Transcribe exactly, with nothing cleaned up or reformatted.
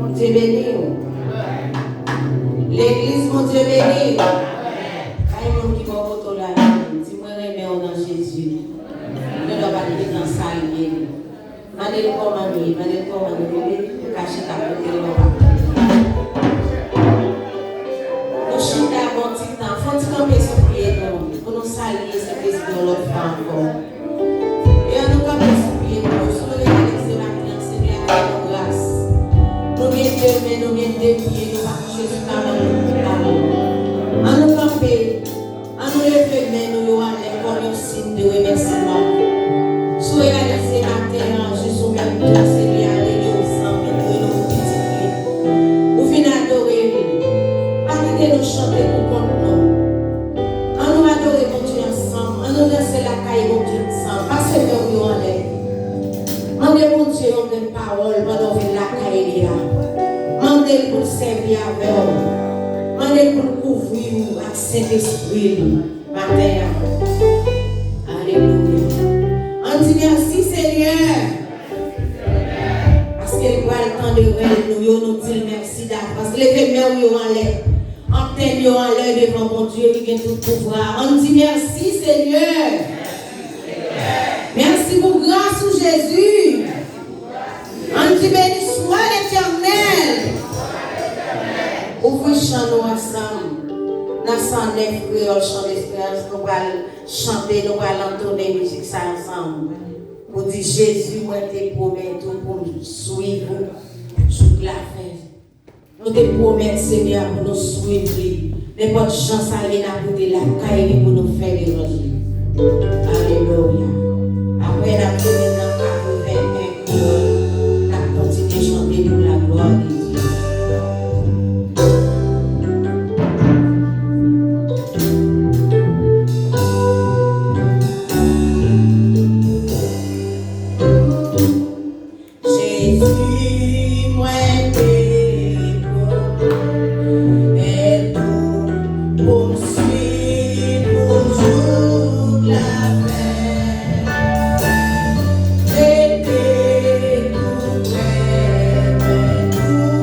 Bondye beni w. Legliz, Bondye beni w. Bay moun ki bò kote w la, di, "Mwen renmen w nan Jezi." Lè w ap pale nan salye l. Mande l kòman nou ye, mande l kòman nou ye, ou ka chita kote l la. Nou chita bon ti tan, fè yon ti kanpe sou pye nou, pou nou salye Sentespri yon lòt fwa ankò. E ann nou kanpe sou pye nou, sou nou leve se maten an, Senyè a fè nou gras. Nou gen de men, nou gen de pye, nou pa kouche sou kabann lopital. Ann nou kanpe. Ann nou leve men nou yo anlè kòm yon siy de remèsiman. Si w reyalize maten an, jis ou menm tou, se li a rele w zanmi, li rele w pitit li. Ou vin adore li. Pa kite nou chante pou kont nou. Ann nou adore Bondye ansanm. Ann nou danse lakay Bondye ansanm. Pase men w yo anlè. Mande Bondye yon grenn pawòl pandan w vin lakay li a. Mande l pou l sèvi avè w. Mande l pou l kouvri w ak Sentespri l maten an. Alelouya. Ann di mèsi, Senyè. Paske l pral tande rèl nou yo, nou di l mèsi davans. Leve men w yo anlè. Antèn yo anlè devan Bondye ki gen tout pouvwa. Ann di mèsi, Senyè. Mèsi pou gras ou, Jezi. Ann di, "Beni swa Letènèl." Ouvri chan nou ansanm. Nan san nèf Kreyòl Chan Lesperans, nou pral chante, nou pral antone mizik sa ansanm. Pou di, "Jezi, mwen te pwomèt ou pou m swiv ou jouk lafen." Nou te pwomèt Senyè a pou nou swiv li. Nenpòt jan sa ye, n ap rete lakay li pou nou fè levanjil. Alelouya. Apre, n ap tounen nan katreven en, n ap kontinye chante pou laglwa de Dye. Jezi, mwen te pwomèt ou pou m swiv ou jouk lafen. Rete tou prè mwen, tou